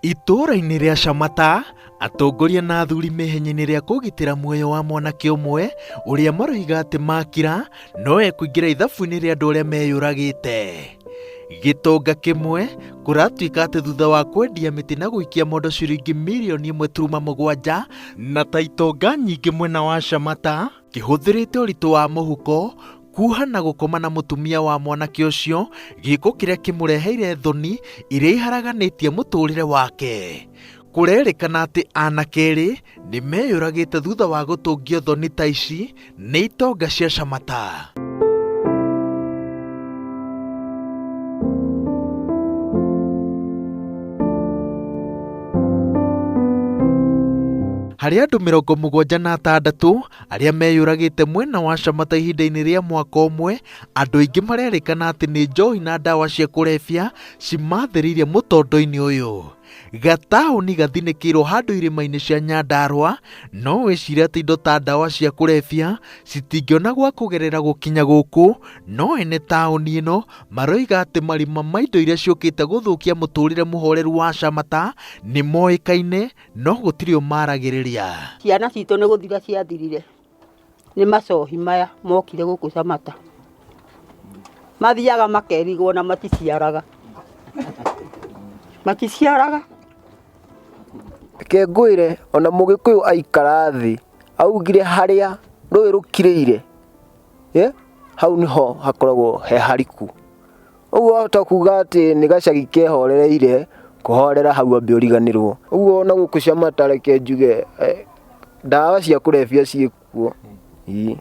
Itũũra-inĩ rĩa Shamata, atongoria na athuri me ihenya-inĩ rĩa kũgitĩra muoyo wa mwanake ũmwe ũrĩa maroiga atĩ makira no ekũingĩra ithabu-inĩ rĩa andũ arĩa meyũragĩte. Gĩtonga kĩmwe kũratuĩka atĩ thutha wa kwendia mĩtĩ na gũikia mondo ciringi mirioni 1.7 na ta itonga nyingĩ mwena wa Shamata kĩhũthĩrĩte ũritũ wa mũhuko kuoha na gũkoma na mũtumia wa mwanake ũcio, gĩko kĩrĩa kĩmũreheire thoni iria iharaganĩtie mũtũrĩre wake. Kũrerĩkana atĩ anake erĩ nĩ meyũragĩte thutha wa gũtũngio thoni ta ici nĩ itonga cia Shamata. Harĩ andũ 76 arĩa meyũragĩte mwena wa Shamata ihinda-inĩ rĩa mwaka ũmwe, andũ aingĩ marerĩkana atĩ nĩ njohi na ndawa cia kũrebia cimathĩrĩirie mũtondo-inĩ ũyũ. Gataũni gathinĩkĩirwo handũ irĩma-inĩ cia Nyandarua, no wĩcirie atĩ indo ta ndawa cia kũrebia citingĩona gwa kũgerera gũkinya gũkũ, no ene taũni ĩno maroiga atĩ marima ma indo iria ciũkĩte gũthũkia mũtũrĩre mũhoreru wa Shamata nĩ moĩkaine no gũtirĩ ũmaragĩrĩria. Ciana citũ nĩ gũthira ciathirire nĩ macohi maya mokire gũkũ Shamata. Mathiaga makerigwo na maticiaraga, maticiaraga. Reke ngwĩre ona mũgĩkũyũ aikara thĩ augire harĩa rũĩ rũkirĩire hau nĩho hakoragwo he hariku. Ũguo wahota kuga atĩ nĩ gacagi kehorereire, kũhorera hau wambe ũriganĩrwo. Ũguo ona gũkũ Shamata reke njuge ndawa cia kũrebia ciĩkuo. Ĩĩ.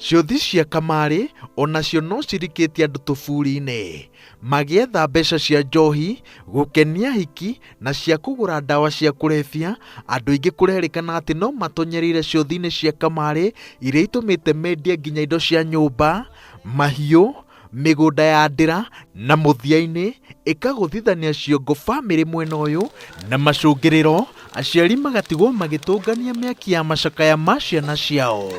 Ciũthi cia kamarĩ onacio no cirikĩtie andũ tũburi-inĩ magĩetha mbeca cia njohi, gũkenia ahiki na cia kũgũra ndawa cia kũrebia. Andũ aingĩ kũrerĩkana atĩ no matonyereire ciũthi-inĩ cia kamarĩ iria itũmĩte mendie nginya indo cia nyũmba, mahiũ, mĩgũnda ya ndĩra na mũthia-inĩ ĩkagũthithania ciongo bamĩrĩ mwena ũyũ na macũngĩrĩro aciari magatigwo magĩtũngania mĩaki ya macakaya ma ciana ciao.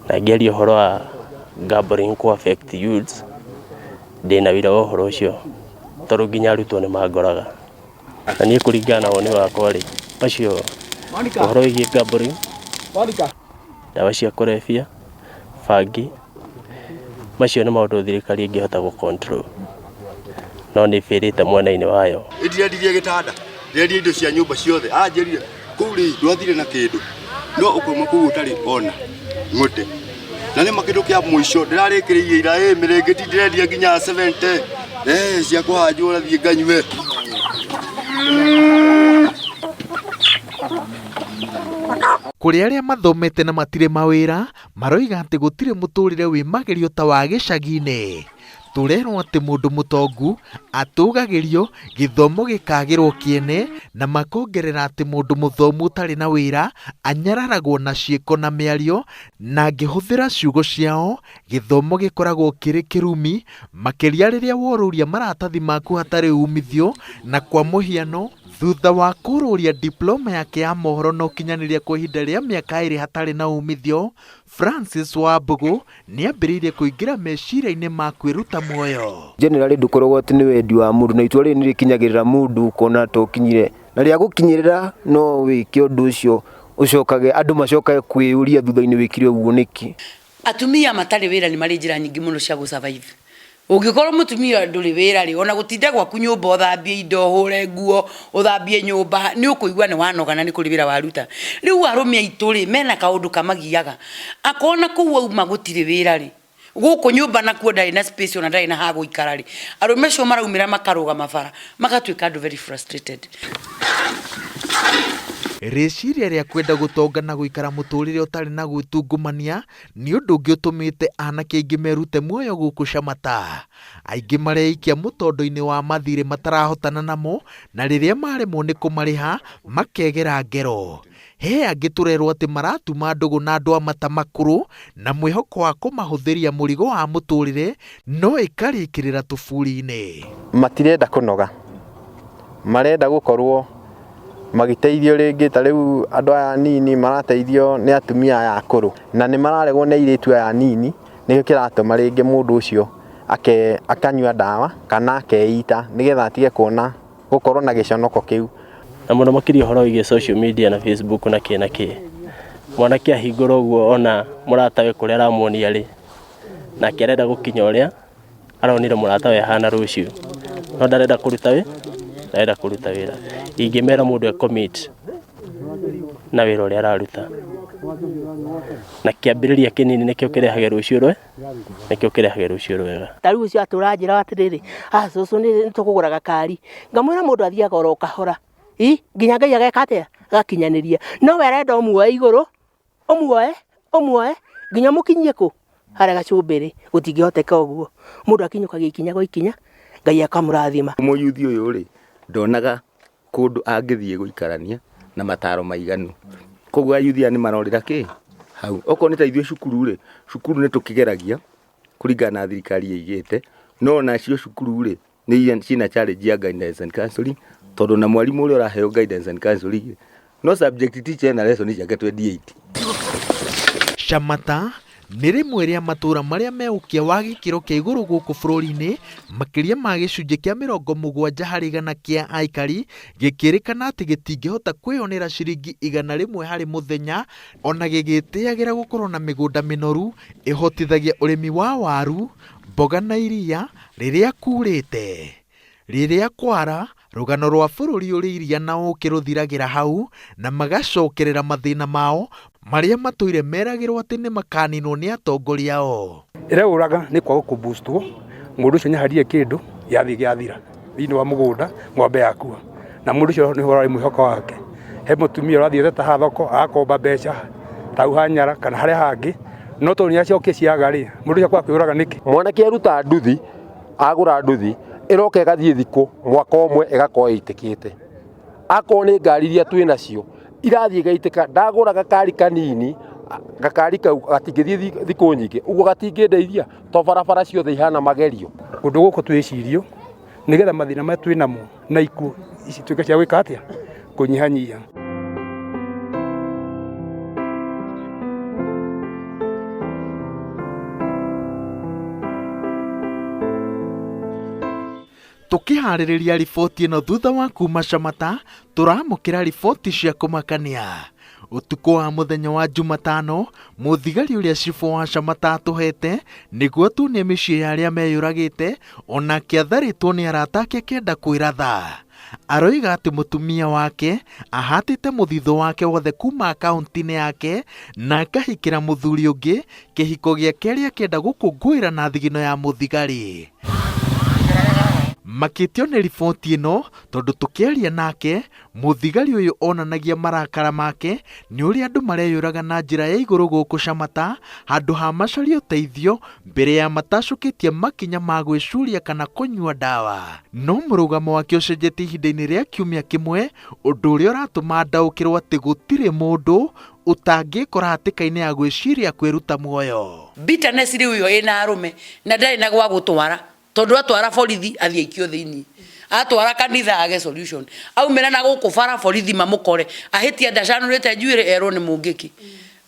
Na ngĩaria ũhoro wa gambling kũ affect youths, ndĩna ũira wa ũhoro ũcio tondũ nginya arutwo nĩ mangoraga. Na niĩ kũringana na woni wakwa rĩ, macio ũhoro wĩgiĩ gambling, ndawa cia kũrebia, bangi, macio nĩ maũndũ thirikari ĩngĩhota gũ control no nĩ ĩbĩrĩte mwena-inĩ wayo. Ndirendirie gĩtanda, ndirendirie indo cia nyũmba ciothe, anjĩrire kũu rĩ ndwathire na kĩndũ no ũkauma kũu ũtarĩ ona ng'ũndĩ. Na nĩma kĩndũ kĩa mũico ndĩrarĩkĩrĩirie ira ĩ mĩrĩngĩti ndĩrendia nginya 70 cia kũhanjwo thiĩ nganyue. Kũrĩ arĩa mathomete na matirĩ mawĩra, maroiga atĩ gũtirĩ mũtũrĩre wĩ magerio ta wa gĩcagi-inĩ. Tũrerwo atĩ mũndũ mũtongu atũgagĩrio, gĩthomo gĩkagĩrwo kĩene, na makongerera atĩ mũndũ mũthomu ũtarĩ na wĩra anyararagwo na ciĩko na mĩario, na ngĩhũthĩra ciugo ciao, gĩthomo gĩkoragwo kĩrĩ kĩrumi, makĩria rĩrĩa worũria maratathi maku hatarĩ umithio, na kwa mũhiano, thutha wa kũrũria diploma yake ya mohoro na ũkinyanĩria kwa ihinda rĩa mĩaka 2 hatarĩ na umithio, Francis Wambũgũ nĩambĩrĩirie kũingĩra meciria-inĩ ma kwĩruta muoyo. Generally ndũkoragwo atĩ nĩ wendi wa mũndũ na itua rĩrĩ nĩ rĩkinyagĩrĩra mũndũ ũkona ta ũkinyire na rĩa gũkinyĩrĩra no wĩke ũndũ ũcio ũcokage andũ macokage kwĩyũria thutha-inĩ wĩkire ũguo nĩkĩ. Atumia matarĩ wĩra nĩ marĩ njĩra nyingĩ mũno cia gũ survive. Ũngĩkorwo mũtumia ndũrĩ wĩra rĩ, ona gũtinda gwaku nyũmba ũthambie indo, ũhũre nguo, ũthambie nyũmba, nĩ ũkũigua nĩ wanoga na nĩ kũrĩ wĩra waruta. Rĩu arũme aitũ rĩ, mena kaũndũ kamagiaga. Akona kũu auma gũtirĩ wĩra rĩ, gũkũ nyũmba nakuo ndarĩ na space ona ndarĩ na ha gũikara rĩ, arũme acio maraumĩra makarũgama bara, magatuĩka andũ very frustrated. Rĩciria rĩa kwenda gũtonga na gũikara mũtũrĩre ũtarĩ na gwĩtungumania nĩ ũndũ ũngĩ ũtũmĩte anake aingĩ merute muoyo gũkũ Shamata. Aingĩ mareikia mũtondo-inĩ wa mathirĩ matarahotana namo na rĩrĩa maremwo nĩ kũmarĩha makegera ngero. He angĩ tũrerwo atĩ maratuma ndũgũ na andũ a mata makũrũ na mwĩhoko wa kũmahũthĩria mũrigo wa mũtũrĩre no ĩkarĩkĩrĩra tũburi-inĩ. Matirenda kũnoga, marenda gũkorwo magĩteithio rĩngĩ ta rĩu andũ aya anini marateithio nĩ atumia aya akũrũ na nĩ mararegwo nĩ airĩtu aya anini. Nĩkĩo kĩratũma rĩngĩ mũndũ ũcio akanyua ndawa kana akeita nĩgetha atige kuona gũkorwo na gĩconoko kĩu. Na mũno makĩria ũhoro wĩgiĩ social media na Facebook na kĩ na kĩ. Mwanake ahingũra ũguo ona mũratawe kũrĩa aramuonia rĩ, nake arenda gũkinya ũrĩa aronire mũratawe ahana rũciũ. No ndarenda kũruta wĩ, ndarenda kũruta wĩra. Ingĩmera mũndũ e commit na wĩra ũrĩa araruta. Na kĩambĩrĩria kĩnini nĩkĩo kĩrehage rũciũ rwe, nĩkĩo kĩrehage rũciũ rwega. Ta rĩu ũcio atũra anjĩraga atĩrĩrĩ, ah cũcũ nĩ tũkũgũra gakari. Ngamwĩra mũndũ athiaga oro kahora, ĩ nginya Ngai ageka atĩa? Agakinyanĩria. No we arenda ũmuoe igũrũ, ũmuoe, ũmuoe nginya ũmũkinyie kũ? Harĩa gacũmbĩrĩ. Gũtingĩhoteka ũguo. Mũndũ akinyũkagia ikinya gwa ikinya, Ngai akamũrathima. Mũyuthi ũyũ rĩ, ndonaga kũndũ angĩthiĩ gũikarania na mataro maiganu. Koguo ayuthi aya nĩ marorĩra kĩ? Hau. Okorwo nĩ ta ithuĩ cukuru rĩ, cukuru nĩ tũkĩgeragia kũringana na thirikari ĩigĩte, no onacio cukuru rĩ, nĩ ciĩna challenge ya guidance and counseling, tondũ na mwarimũ ũrĩa ũraheo guidance and counseling no subject teacher ena lesson ciake 28. Shamata nĩ rĩmwe rĩa matũũra marĩa me ũkĩa wa gĩkĩro kĩa igũrũ gũkũ bũrũri-inĩ, makĩria ma gĩcunjĩ kĩa 70 harĩ igana kĩa aikari gĩkĩrĩkana atĩ gĩtingĩhota kwĩyonera ciringi 100 harĩ mũthenya, ona gĩgĩtĩagĩra gũkorwo na mĩgũnda mĩnoru ĩhotithagia ũrĩmi wa waru, mboga na iria rĩrĩa kurĩte. Rĩrĩa kwara, rũgano rwa bũrũri ũrĩ iria na ũkĩ rũthiragĩra hau na magacokerera mathĩna mao marĩa matũire meragĩrwo atĩ nĩ makaninwo nĩ atongoria ao. Ĩreũraga nĩ kwaga kũbustwo, mũndũ ũcio nĩahandire kĩndũ gĩathiĩ gĩathira thĩinĩ wa mũgũnda, ng'ombe yakua, na mũndũ ũcio nĩho ũrarĩ mwĩhoko wake. He mũtumia ũrathiĩte ta haha thoko agakomba mbeca ta hau Hanyara kana harĩa hangĩ, no tondũ nĩacokia ciaga rĩ, mũndũ ũcio akwaga kwĩyũraga nĩkĩ? Mwanake aruta nduthi, agũra nduthi, ĩroka ĩgathiĩ thikũ mwaka ũmwe ĩgakorwo ĩitĩkĩte. Akorwo nĩ ngari iria twĩ nacio, irathiĩ igaitĩka, ndagũra gakari kanini, gakari kau gatingĩthiĩ thikũ nyingĩ, ũguo gatingĩndeithia to barabara ciothe ihana magerio. Kũndũ gũkũ twĩcirio nĩgetha mathĩna marĩa twĩ namo na ikuũ ici tuĩke cia gwĩka atĩa? Kũnyihanyihia. Tũkĩharĩrĩria riboti ĩno thutha wa kuma Shamata, tũramũkĩra riboti cia kũmakania. Ũtukũ wa mũthenya wa Jumatano, mũthigari ũrĩa cibũ wa Shamata atũhete nĩguo tuonie mĩciĩ ya arĩa meyũragĩte, onake atharĩtwo nĩ arata ake akĩenda kwĩratha. Aroiga atĩ mũtumia wake ahatĩte mũthithũ wake wothe kuma akaunti-inĩ yake na akahikĩra mũthuri ũngĩ kĩhiko gĩa kerĩ akĩenda gũkũngũĩra na thigino ya mũthigari. Makĩtio nĩ riboti ĩno tondũ tũkĩaria nake mũthigari ũyũ onanagia marakara make nĩ ũrĩa andũ mareyũraga na njĩra ya igũrũ gũkũ Shamata handũ ha macarie ũteithio mbere ya matacũkĩtie makinya ma gwĩcuria kana kũnyua ndawa. No mũrũgamo wake ũcenjetie ihinda-inĩ rĩa kiumia kĩmwe, ũndũ ũrĩa ũratũma ndaũkĩrwo atĩ gũtirĩ mũndũ ũtangĩkora hatĩka-inĩ ya gwĩciria kwĩruta muoyo. Bitterness rĩu ĩyo ĩna arũme na ndarĩ na gwa gũtwara tondũ atwara borithi athiĩ aikio thĩinĩ, atwara kanitha age solution, aumĩra na gũkũ bara borithi mamũkore ahĩtia ndacanũrĩte njuĩrĩ erwo nĩ mũngĩki,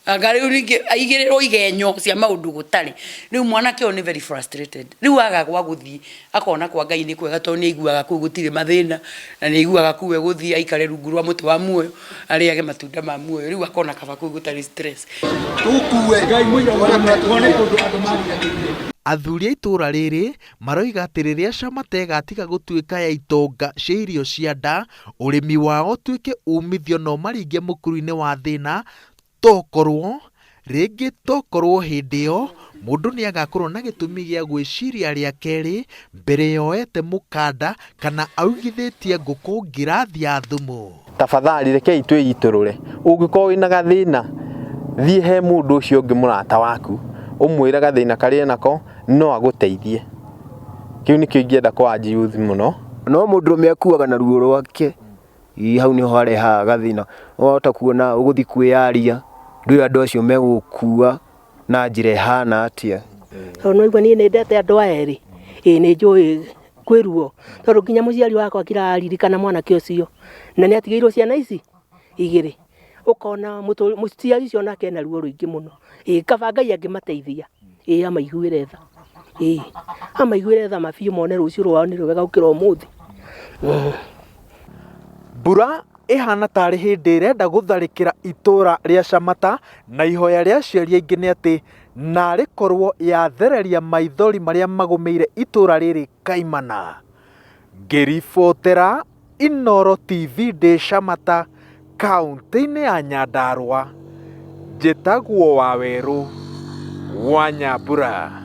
anga rĩu ningĩ aigĩrĩrwo igenyo cia maũndũ gũtarĩ. Rĩu mwanake ũyũ nĩ very frustrated, rĩu aga gwa gũthiĩ akona kwa Ngai nĩ kwega tondũ nĩ aiguaga kũu gũtirĩ mathĩna na nĩ aiguaga kũu egũthiĩ aikare rungu rwa mũtĩ wa muoyo arĩage matunda ma muoyo, rĩu akona kaba kũu gũtarĩ stress. Athuri a itũũra rĩrĩ maroiga atĩ rĩrĩa Shamata ĩgatiga gũtuĩka ya itonga cia irio cia nda, ũrĩmi wao ũtuĩke umithio no maringe mũkuru-inĩ wa thĩna tokorwo rĩngĩ tokorwo hĩndĩ ĩyo mũndũ nĩ agakorwo na gĩtũmi gĩa gwĩciria rĩa kerĩ mbere yoete mũkanda kana augithĩtie ngũkũ ngirathi ya thumu. Tafadhali rekei twĩitũrũre, ũngĩkorwo wĩna gathĩna thiĩ he mũndũ ũcio ũngĩ mũrata waku ũmwĩre gathĩna karĩa enako no agũteithie. Kĩu nĩkĩo ingĩenda kũ urge youth mũno. No mũndũrũme akuaga na ruo rwake, ĩ hau nĩho harehaga gathĩna. Wahota kuona ũgũthiĩ kwĩyaria, ndũĩ andũ acio megũgũkua na njĩra ĩhana atĩa. Tondũ nĩwaigua niĩ nĩndete andũ aya erĩ, ĩĩ nĩ njũĩ kwĩ ruo, tondũ nginya mũciari wakwa akĩraririkana mwanake ũcio, na nĩ atigĩirwo ciana ici igĩrĩ, ũkona mũciari ũcio onake ena ruo rũingĩ mũno, ĩĩ kaba Ngai angĩmateithia. Ĩĩ amaiguĩre tha. Ĩĩ amaiguĩre tha ma biũ mone rũciũ rwao nĩ rwega gũkĩra ũmũthĩ. Mbura ĩhana tarĩ hĩndĩ ĩrenda gũtharĩkĩra itũra rĩa Shamata na ihoya rĩa aciari aingĩ nĩ atĩ narĩ korwo yathereria maithori marĩa magũmĩire itũra rĩrĩ kaimana. Ngĩribotera Inooro TV ndĩ Shamata kauntĩ-inĩ ya Nyandarũa, njĩtagwo Wawerũ wa Nyambura.